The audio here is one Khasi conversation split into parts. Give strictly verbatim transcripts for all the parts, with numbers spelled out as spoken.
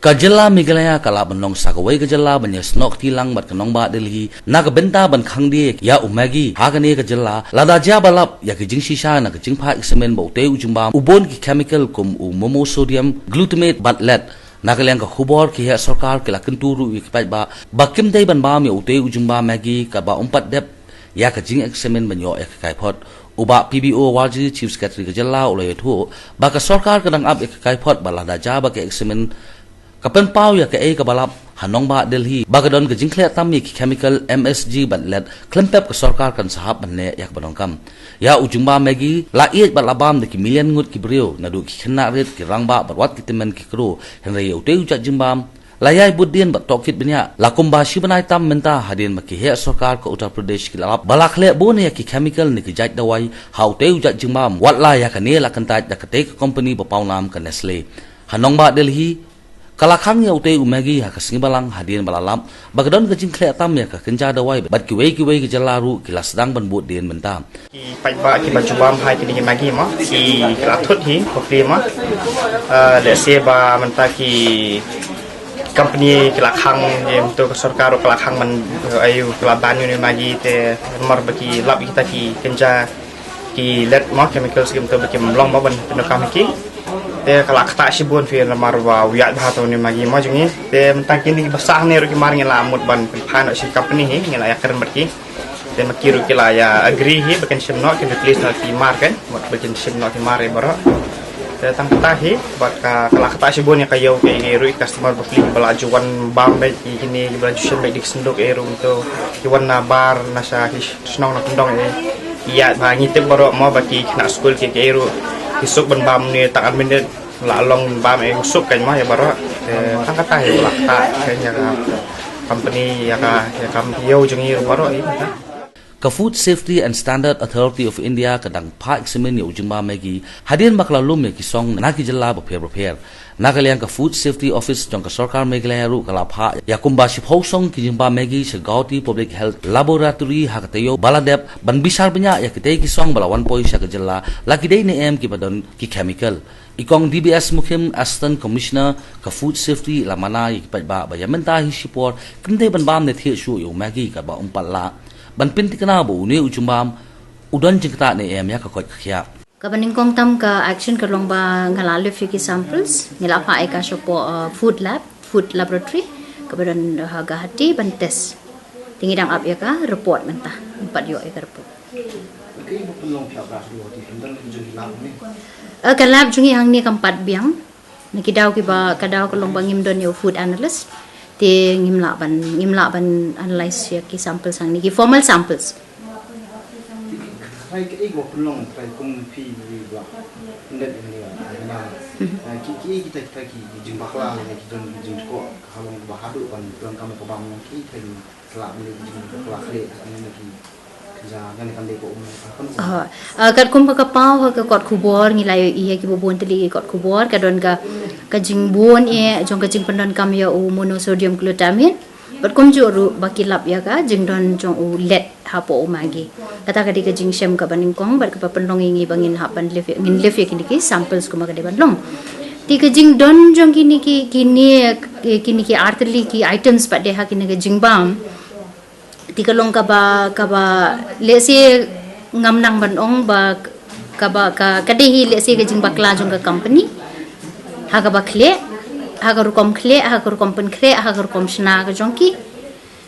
Ka jylla Meghalaya ka lah ban long sa kawei ka jylla ban ïasnoh kti lang bad ka nongbah Delhi na ka bynta ban khang die ïa u Maggi ha kane ka jylla, lada jia ba lap ïa ki jingshisha na ka jingphah eksamin ba utei u jingbam u bun ki chemical kum u monosodium glutamate bad lead. Na ka liang ka khubor, ki heh sorkar ki la kyntu ruh ïa ki paidbah ba kim dei ban bam ïa utei u jingbam Maggi kaba um pat dep ïa ka jingeksamin ban ïoh ïa ka kaiphod. U Bah P B O Warjri, Chief Secretary ka jylla, u la ïathuh ba ka sorkar ka dang ap ïa ka kaiphod ba lada jia ba ka eksamin ka pynpaw ïa kaei kaba lap ha nongbah Delhi ba ka don ka jingkhleh tam ïa ki chemical M S G bad lead, khlem pep ka sorkar kan sahap ban leh ïa kaba donkam. Ïa u jingbam Maggi la ïeit bad la bam da ki million ngut ki briew, naduh ki khynnah rit, ki rangbah bad wat ki tymmen ki kro. Hynrei ïa utei u jait jingbam la ïai bud dien bad tohkit bniah la kumba shi bnai tam mynta, hadien ba ki heh sorkar ka Uttar Pradesh ki la lap ba la khleh bun ïa ki chemical ne ki jait dawai ha utei u jait jingbam, wat la ïa kane la kyntait da katei ka company ba pawnam ka Nestle. Ha nongbah Delhi ka la khang ïa utei u Maggi ha ka sngi Balang, hadien ba la lap ba ka don ka jingkhleh tam ïa ka kynja dawai bad kiwei kiwei ki jylla ruh ki la sdang ban bud dien mynta. Ki paidbah kiba ju bam ha kine ki Maggi mo, ki la thut hi bapli mo. Eh, lehse ba mynta ki company ki la khang, ïa mynta ka sorkar ruh ka la khang ban, eh, ayu, ka la ban ïa une u Maggi, te namar ba ki lap ïa kita ki kynja, ki lead mo, chemicals ki mynta ba kim long mo ban pyndonkam ïa ki. Te ka la ktah shibun phi namar ba u ïaid bha to une u Maggi mo jong ngi. Te mynta kine kiba sah hangne ruh ki mar ngi la mut ban pynphai noh sha ki company hi, ngi la ïakren bad ki. Te ma ki ruh ki la ïa agree hi ba kin shim noh, kin replace noh ki mar, kan, mut ba kin shim noh ki mar ïa baroh. Te tang kata hi bad ka, ka la ktah shibun ïa ka ïew ka, ïa ki ruh ki customer bapli ba la ju wan bam beit, ïa kine kiba la ju shim beit da ki synduk ïa ruh mynta, ki wan na bar, na sha ki shnong na kyndong, ïa ki ïaid bha. Ngi tip baroh mo ba ki khynnah skul ki, ki ruh ki suk ban bam ne tang ar minit la long bam, ïa u suk, kan mo, ïa baroh. Te tang kata hi la ktah, kan, ïa ka company, ïa ka, ïa ka ïew jong ngi ruh baroh hi. Ka Food Safety and Standard Authority of India ka dang phah eksamin ïa u jingbam Maggi hadien ba ka la lum ïa ki song na ki jylla bapher bapher. Na ka liang ka Food Safety Office jong ka sorkar Meghalaya ruh ka la phah ïa kumba shiphew song ki jingbam Maggi sha Guwahati Public Health Laboratory ha ka taïew ba la dep, ban bishar bniah ïa kitei ki song ba la wan poi sha ka jylla, la ki dei ne em kiba don ki chemical. I Kong D B S Mukhim, Assistant Commissioner ka Food Safety, i la mana ïa ki paidbah ba ïa mynta hi shipor kim dei ban bam ne thied shuh ïa u Maggi kaba um pat lah ban pynthikna ba une u jingbam u don jingktah ne em ïa ka koit ka khiah. Kaba nyngkong tam ka action ka long ba nga la lift ïa ki samples, ngi la phah ïa ka shapoh, uh, food lab, food laboratory kaba don ha Guwahati ban test. Te ngi dang ap ïa ka report mynta, ngi pat ïoh ïa ka report. Ka lab jong ngi hangne kam pat biang. Na ki daw kiba, ka daw ka long ba ngim don ïa u food analyst. Te ngim lah ban, ngim lah ban analyse ïa ki samples hangne, ki formal samples. Ah, ah, katkum ka, ka paw ha ka kot khubor, ngi la ïohi ïa kiba bun tylli ki kot khubor, ka don ka, ka jingbun eh jong ka jingpyndonkam ïa u monosodium glutamate. Bad kumjuh ruh ba ki lap ïa ka jingdon jong u lead hapoh u Maggi. Kata ka dei ka jingshem kaba nyngkong bad kaba pynlong ïa ngi ba ngin hap ban lift, ngin lift ïa kine ki samples kumba ka dei ban long. Te ka jingdon jong kine ki, kine, kine ki artylli ki items pat de ha kine ki jingbam. Te ka long kaba, kaba, lehse ngam nang ban ong ba kaba, ka, ka dei hi lehse ka jingbakla jong ka company. Ha kaba khleh, ha ka rukom khleh, ha ka rukom pynkhreh, ha ka rukom shna ka jong ki.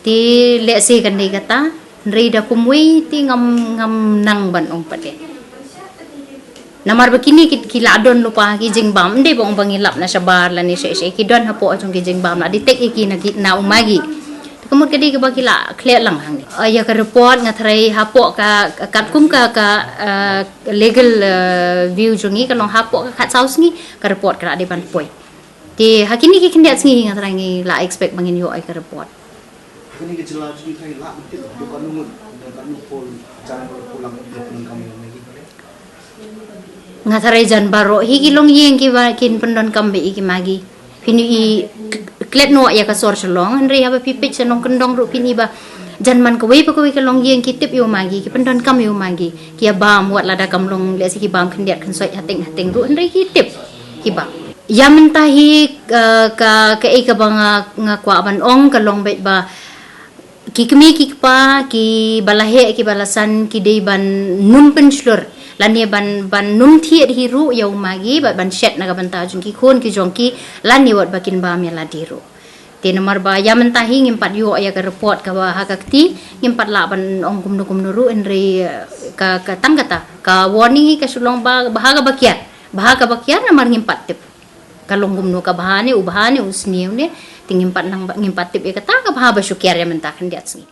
Te lehse kan dei kata, hynrei da kumwei te ngam, ngam nang ban ong pat de. Namar ba kine ki, ki la don lypa ki jingbam, ym dei ba ong ba ngi lap na shabar lane shaei shaei, ki don hapoh jong ki jingbam, la detect ïa ki na ki, na u Maggi. Te ka mut ka dei kaba ki la khleh lang hangne. Ah, ïa ka report nga tharai hapoh ka, ka katkum ka, ka, ah, legal, ah, view jong ngi ka long hapoh ka khatsaw sngi ka report ka la dei ban poi. Te ha kine ki khyndiat sngi nga tharai ngi la expect ba ngin ïoh ïa ka report. Nga tharai jan baroh hi ki longïing kiba kin pyndonkam beit ïa ki Maggi. Phin ïohi klet noh ïa ka sor sha long, hynrei haba phi peit sha nongkyndong ruh phin ïohi ba jan man kawei pa kawei ka longïing ki tip ïa u Maggi, ki pyndonkam ïa u Maggi. Ki ïa bam wat lada kam long, lehse ki bam khyndiat khynsoit hateng hateng ruh, hynrei ki tip, ki bam. Ïa mynta hi, uh, ka, kaei kaba nga, nga kwah ban ong ka long beit ba ki kmie ki kpa, kiba la heh, kiba la san, ki dei ban nym pynshlur lane ban, ban nym thied hi ruh ïa u Maggie, bad ban shet na ka bynta jong ki khun ki jong ki, lane wat ba kin bam ïa lade ruh. Te namar ba ïa mynta hi ngim pat ïoh ïa ka report kaba ha ka kti, ngim pat lah ban ong kumno kumno ruh, hynrei, uh, ka, ka tang kata ka warning hi ka shu long ba, ba ha kaba kiar, ba ha kaba kiar namar ngim pat tip ka long kumno ka bha ne, u bha ne, u sniew ne. Te ngim pat nang, ngim pat tip ïa kata, ka bha ba shu kiar ïa mynta khyndiat sngi.